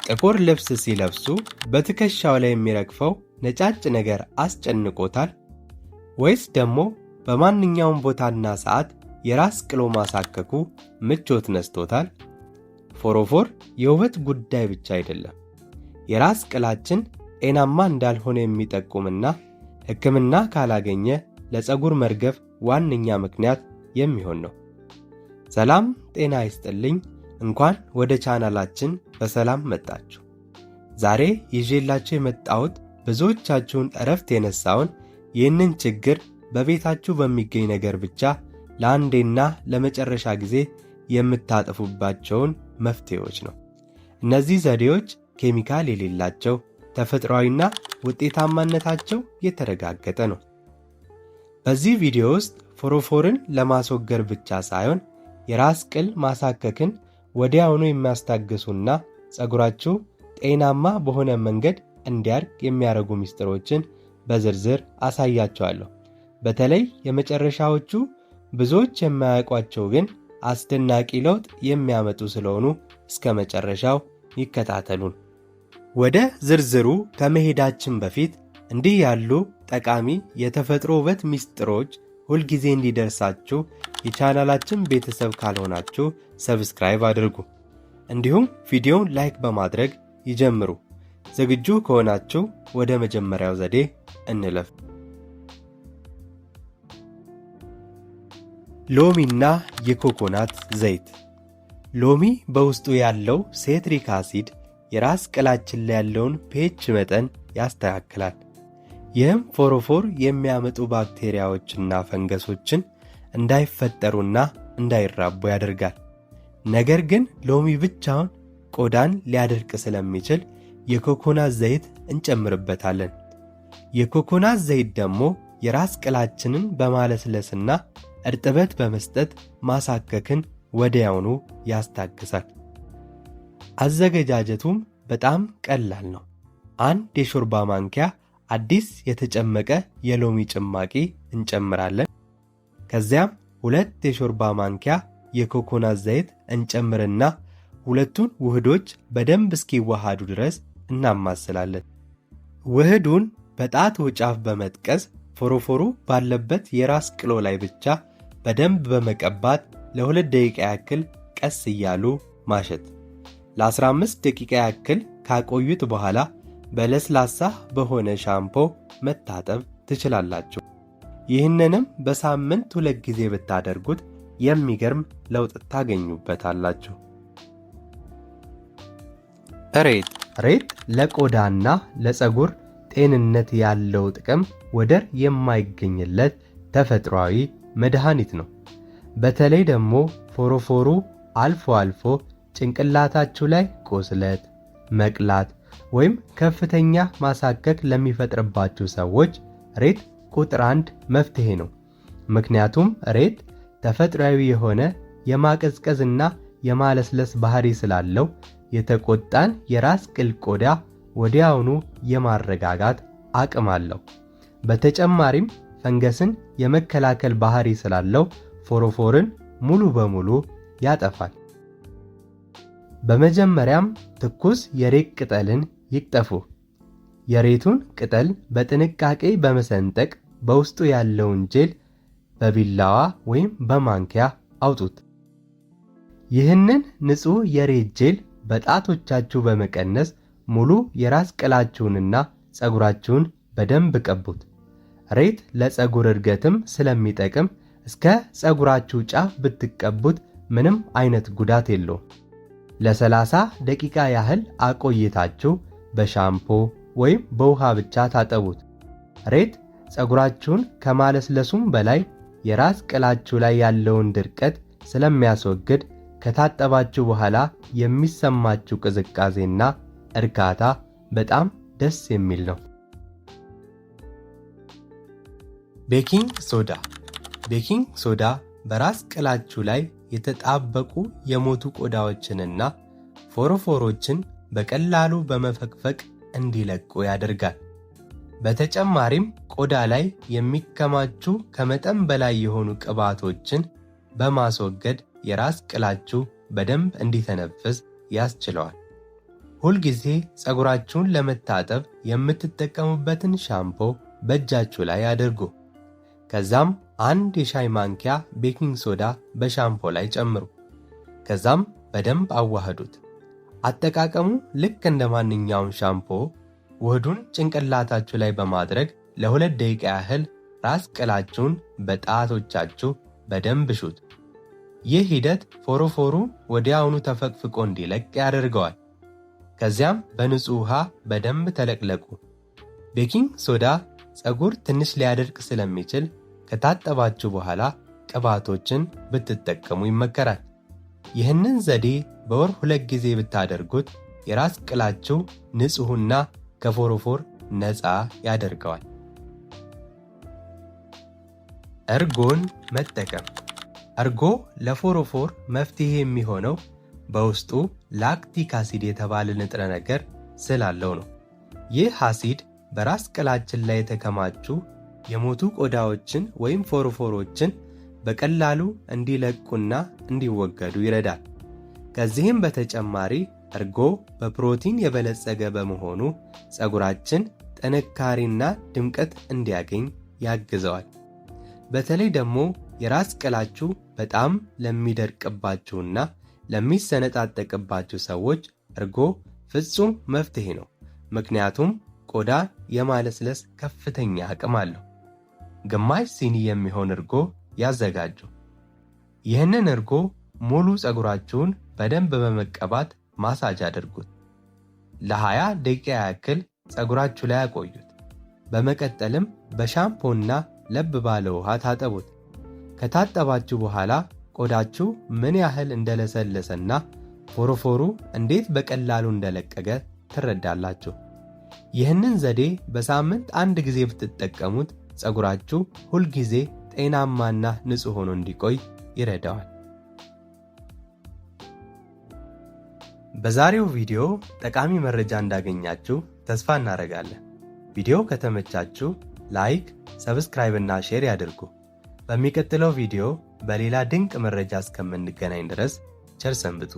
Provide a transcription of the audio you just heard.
ጥቁር ልብስ ሲለብሱ በትከሻው ላይ የሚረግፈው ነጫጭ ነገር አስጨንቆታል? ወይስ ደግሞ በማንኛውም ቦታና ሰዓት የራስ ቅሎ ማሳከኩ ምቾት ነስቶታል? ፎሮፎር የውበት ጉዳይ ብቻ አይደለም። የራስ ቅላችን ጤናማ እንዳልሆነ የሚጠቁምና ሕክምና ካላገኘ ለፀጉር መርገፍ ዋነኛ ምክንያት የሚሆን ነው። ሰላም ጤና ይስጥልኝ። እንኳን ወደ ቻናላችን በሰላም መጣችሁ። ዛሬ ይዤላችሁ የመጣሁት ብዙዎቻችሁን እረፍት የነሳውን ይህንን ችግር በቤታችሁ በሚገኝ ነገር ብቻ ለአንዴና ለመጨረሻ ጊዜ የምታጠፉባቸውን መፍትሄዎች ነው። እነዚህ ዘዴዎች ኬሚካል የሌላቸው፣ ተፈጥሯዊና ውጤታማነታቸው የተረጋገጠ ነው። በዚህ ቪዲዮ ውስጥ ፎሮፎርን ለማስወገድ ብቻ ሳይሆን የራስ ቅል ማሳከክን ወዲያውኑ የሚያስታግሱና ፀጉራችሁ ጤናማ በሆነ መንገድ እንዲያድግ የሚያደርጉ ሚስጥሮችን በዝርዝር አሳያችኋለሁ። በተለይ የመጨረሻዎቹ ብዙዎች የማያውቋቸው ግን አስደናቂ ለውጥ የሚያመጡ ስለሆኑ እስከ መጨረሻው ይከታተሉን። ወደ ዝርዝሩ ከመሄዳችን በፊት እንዲህ ያሉ ጠቃሚ የተፈጥሮ ውበት ሚስጥሮች ሁልጊዜ እንዲደርሳችሁ የቻናላችን ቤተሰብ ካልሆናችሁ subscribe አድርጉ። እንዲሁም ቪዲዮውን like በማድረግ ይጀምሩ። ዝግጁ ከሆናችሁ ወደ መጀመሪያው ዘዴ እንለፍ። ሎሚና የኮኮናት ዘይት። ሎሚ በውስጡ ያለው citric acid የራስ ቅላችን ላይ ያለውን pH መጠን ያስተካክላል። ይህም ፎሮፎር የሚያመጡ ባክቴሪያዎችና ፈንገሶችን እንዳይፈጠሩና እንዳይራቡ ያደርጋል። ነገር ግን ሎሚ ብቻውን ቆዳን ሊያደርቅ ስለሚችል የኮኮናት ዘይት እንጨምርበታለን። የኮኮናት ዘይት ደግሞ የራስ ቅላችንን በማለስለስና እርጥበት በመስጠት ማሳከክን ወዲያውኑ ያስታግሳል። አዘገጃጀቱም በጣም ቀላል ነው። አንድ የሾርባ ማንኪያ አዲስ የተጨመቀ የሎሚ ጭማቂ እንጨምራለን። ከዚያም 2 የሾርባ ማንኪያ የኮኮናት ዘይት እንጨምርና ሁለቱን ውህዶች በደንብ እስኪዋሃዱ ድረስ እናማስላለን። ውህዱን በጣት ጫፍ በመጥቀስ ፎሮፎሩ ባለበት የራስ ቅሎ ላይ ብቻ በደንብ በመቀባት ለ2 ደቂቃ ያክል ቀስ እያሉ ማሸት። ለ15 ደቂቃ ያክል ካቆዩት በኋላ በለስላሳ በሆነ ሻምፖ መታጠብ ትችላላችሁ። ይህንንም በሳምንት 2 ጊዜ ብታደርጉት የሚገርም ለውጥ ታገኙበታላችሁ። እሬት። ሬት ለቆዳና ለፀጉር ጤንነት ያለው ጥቅም ወደር የማይገኝለት ተፈጥሯዊ መድኃኒት ነው። በተለይ ደግሞ ፎሮፎሩ አልፎ አልፎ ጭንቅላታችሁ ላይ ቁስለት፣ መቅላት ወይም ከፍተኛ ማሳከክ ለሚፈጥርባችሁ ሰዎች ሬት ቁጥር 1 መፍትሄ ነው። ምክንያቱም ሬት ተፈጥሯዊ የሆነ የማቀዝቀዝና የማለስለስ ባህሪ ስላለው የተቆጣን የራስ ቅል ቆዳ ወዲያውኑ የማረጋጋት አቅም አለው። በተጨማሪም ፈንገስን የመከላከል ባህሪ ስላለው ፎሮፎርን ሙሉ በሙሉ ያጠፋል። በመጀመሪያም ትኩስ የሬት ቅጠልን ይቅጠፉ። የሬቱን ቅጠል በጥንቃቄ በመሰንጠቅ በውስጡ ያለውን ጄል በቢላዋ ወይም በማንኪያ አውጡት። ይህንን ንጹህ የሬት ጄል በጣቶቻችሁ በመቀነስ ሙሉ የራስ ቅላችሁንና ፀጉራችሁን በደንብ ቀቡት። ሬት ለፀጉር እድገትም ስለሚጠቅም እስከ ፀጉራችሁ ጫፍ ብትቀቡት ምንም አይነት ጉዳት የለውም። ለ30 ደቂቃ ያህል አቆይታችሁ በሻምፖ ወይም በውሃ ብቻ ታጠቡት። ሬት ፀጉራችሁን ከማለስለሱም በላይ የራስ ቅላችሁ ላይ ያለውን ድርቀት ስለሚያስወግድ ከታጠባችሁ በኋላ የሚሰማችሁ ቅዝቃዜና እርካታ በጣም ደስ የሚል ነው። Baking soda። Baking soda በራስ ቅላችሁ ላይ የተጣበቁ የሞቱ ቆዳዎችንና ፎሮፎሮችን በቀላሉ በመፈቅፈቅ እንዲለቁ ያደርጋል። በተጨማሪም ቆዳ ላይ የሚከማቹ ከመጠን በላይ የሆኑ ቅባቶችን በማስወገድ የራስ ቅላችሁ በደንብ እንዲተነፍስ ያስችለዋል። ሁልጊዜ ፀጉራችሁን ለመታጠብ የምትጠቀሙበትን ሻምፖ በእጃችሁ ላይ አድርጉ። ከዛም አንድ የሻይ ማንኪያ baking soda በሻምፖ ላይ ጨምሩ። ከዛም በደንብ አዋህዱት። አጠቃቀሙ ልክ እንደ ማንኛውም ሻምፖ ውህዱን ጭንቅላታችሁ ላይ በማድረግ ለ2 ደቂቃ ያህል ራስ ቅላችሁን በጣቶቻችሁ በደንብ እሹት። ይህ ሂደት ፎሮፎሩ ወዲያውኑ ተፈቅፍቆ እንዲለቅ ያደርገዋል። ከዚያም በንጹህ ውሃ በደንብ ተለቅለቁ። Baking soda ፀጉር ትንሽ ሊያደርቅ ስለሚችል ከታጠባችሁ በኋላ ቅባቶችን ብትጠቀሙ ይመከራል። ይህንን ዘዴ በወር ሁለት ጊዜ ብታደርጉት የራስ ቅላችሁ ንጹሕና ከፎሮፎር ነፃ ያደርገዋል። እርጎን መጠቀም። እርጎ ለፎሮፎር መፍትሄ የሚሆነው በውስጡ lactic acid የተባለ ንጥረ ነገር ስላለው ነው። ይህ አሲድ በራስ ቅላችን ላይ የተከማቹ የሞቱ ቆዳዎችን ወይም ፎሮፎሮችን በቀላሉ እንዲለቁና እንዲወገዱ ይረዳል። ከዚህም በተጨማሪ እርጎ በፕሮቲን የበለጸገ በመሆኑ ፀጉራችን ጥንካሬና ድምቀት እንዲያገኝ ያግዘዋል። በተለይ ደግሞ የራስ ቅላችሁ በጣም ለሚደርቅባችሁና ለሚሰነጣጠቅባችሁ ሰዎች እርጎ ፍጹም መፍትሄ ነው። ምክንያቱም ቆዳ የማለስለስ ከፍተኛ አቅም አለው። ግማሽ ሲኒ የሚሆን እርጎ ያዘጋጁ። ይህንን እርጎ ሙሉ ፀጉራችሁን በደንብ በመቀባት ማሳጅ አድርጉት። ለ20 ደቂቃ ያክል ፀጉራችሁ ላይ አቆዩት። በመቀጠልም በሻምፖና ለብ ባለ ውሃ ታጠቡት። ከታጠባችሁ በኋላ ቆዳችሁ ምን ያህል እንደለሰለሰና ፎሮፎሩ እንዴት በቀላሉ እንደለቀቀ ትረዳላችሁ። ይህንን ዘዴ በሳምንት አንድ ጊዜ ብትጠቀሙት ፀጉራችሁ ሁልጊዜ ጤናማና ንጹህ ሆኖ እንዲቆይ ይረዳዋል። በዛሬው ቪዲዮ ጠቃሚ መረጃ እንዳገኛችሁ ተስፋ እናደርጋለን። ቪዲዮ ከተመቻችሁ like፣ subscribe እና share ያድርጉ። በሚቀጥለው ቪዲዮ በሌላ ድንቅ መረጃ እስከምንገናኝ ድረስ ቸር ሰንብቱ።